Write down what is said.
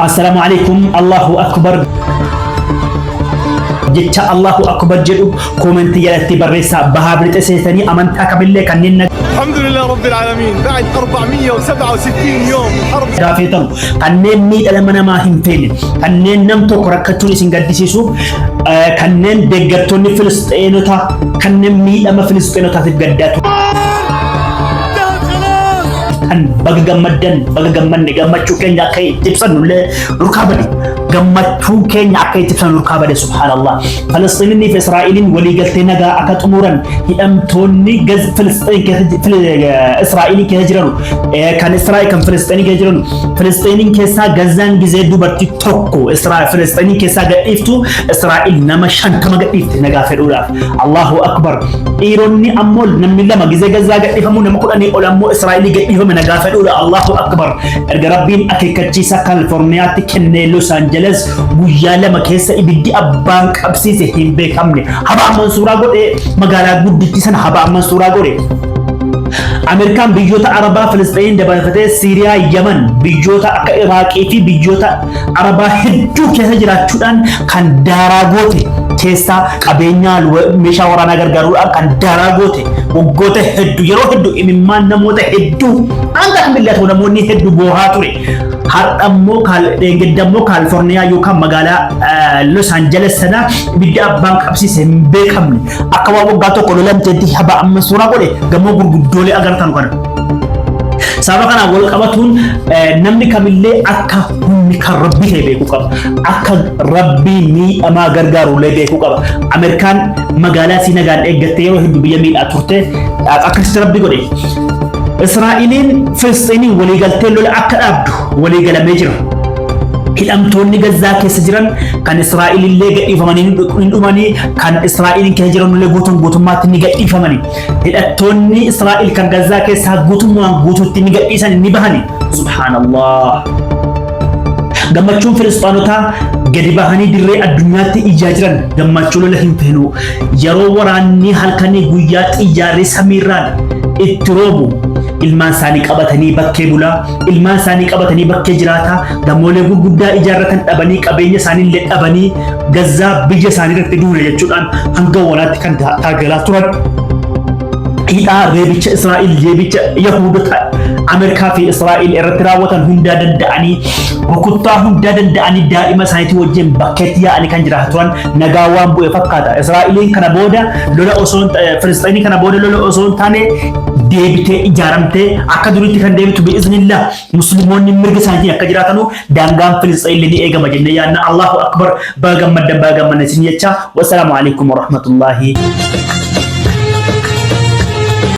Assalaamu alaikum. Allahu akbar. Jecha Allahu akbar jedhu koomentii jalatti barreessaa. Bahaa bilixa seetanii amantaa kamillee kanneen الحمد لله رب العالمين بعد 467 يوم حرب nagaa feetanu, kanneen miidha nama namaa hin feene, kanneen nam tokko rakkachuun isin gaddisiisu, kanneen deeggartoonni Filisxeenotaa, kanneen miidhama Filisxeenotaatiif gaddaa kan, baga gammaddan, baga gammanne. Gammachuu keenya akka itti ibsannu illee nurkaa bade. Gammachuu keenya akka itti ibsannu nurkaa bade. Subhaanallah. Filisxiinii fi Israa'eliin waliigaltee nagaa akka xumuran, hidhamtoonni Filisxiin keessa, Israa'eliin keessa jiran, kan Israa'el kan Filisxiinii keessa jiran, Filisxiiniin keessaa Gazaan gizee dubartii tokko Israa'el Filisxiiniin keessaa gadhiiftu, Israa'el nama 50 gadhiifte nagaa fedhuudhaaf. Allahu akbar. Dhiironni ammoo namni lama gizee Gazaa gadhiifamu, nama 10 ol ammoo Israa'elii gadhiifame nagaa fedhuudha. Allahu akbar. Erga Rabbiin akeekkachiisa Kaalifoorniyaatti kennee, Los Angeles guyyaa 2 keessa ibiddi abbaan qabsiise hin beekamne habaa mansuuraa godhe. Magaalaa guddittii sana habaa mansuuraa godhe. Ameerikaan biyyoota Arabaa Filisxiin dabalatee Siiriyaa, Yaman, biyyoota akka Iraaqii fi biyyoota Arabaa hedduu keessa jiraachuudhaan kan daaraa goote keessaa, qabeenyaa meeshaa waraanaa gargaaruudhaan kan daaraa goote, waggoota hedduu, yeroo hedduu imimmaan namoota hedduu hanga kamillee ta'u namoonni hedduu boohaa ture. Har'a immoo, dheengadda immoo, Kaalifoorniyaa yookaan magaalaa Los Angeles sana ibidda abbaan qabsiise hin beekamne akka waan waggaa tokko lolamteetti haba amma suuraa godhe gamoo gurguddoolee agartan kana. Sababa kanaan wal qabatuun namni kamillee akka humni kan Rabbii ta'e beekuu qaba. Akka Rabbii miidhamaa gargaaru illee beekuu qaba. Ameerikaan magaalaa isii nagaan eeggattee yeroo hedduu biyya miidhaa turte akkasitti Rabbi godhe. Israa'eliin Filisxiiniin waliigaltee lola akka dhaabdu waliigalamee jira. Hidhamtoonni Gazaa keessa jiran kan Israa'el illee gadhiifamanii hin dhumanii, kan Israa'el keessa jiran illee guutuun guutummaatti ni gadhiifamanii. Hidhattoonni Israa'el kan Gazaa keessaa guutummaan guutuutti ni gadhiisan, ni bahani. Subhaanallah. Gammachuun Filisxaanotaa gadi bahanii dirree addunyaatti ijaa jiran gammachuu lola hin feenu. Yeroo waraanni halkanii guyyaa xiyyaarri samiirraan itti roobu, ilmaan isaanii qabatanii bakkee bulaa, ilmaan isaanii qabatanii bakkee jiraataa, gamoolee gurguddaa ijaarratan dhabanii, qabeenya isaanii illee dhabanii, Gazaa biyya isaanii irratti duule jechuudhaan hanga walaatti kan taagalaa turan. Hidhaa, reebicha Israa'el, reebicha Yahudota Ameerikaa fi Israa'el irratti raawwatan hundaa danda'anii, rukuttaa hundaa danda'anii, daa'ima isaaniitii wajjin bakkeetti yaa'anii kan jiraatan turan nagaa waan bu'e fakkaata. Israa'eliin kana booda lola osoo, Filisxiinii kana booda lola osoo hin taane deebitee ijaaramtee akka duriitti kan deebitu bi'iznillah, musliimoonni mirga isaaniitiin akka jiraatanu, daangaan Filisxiin ni eegama jennee yaadna. Allahu akbar. Baga gammaddan, baga gammanne isin jecha. Wassalaamu alaikum warahmatullahi.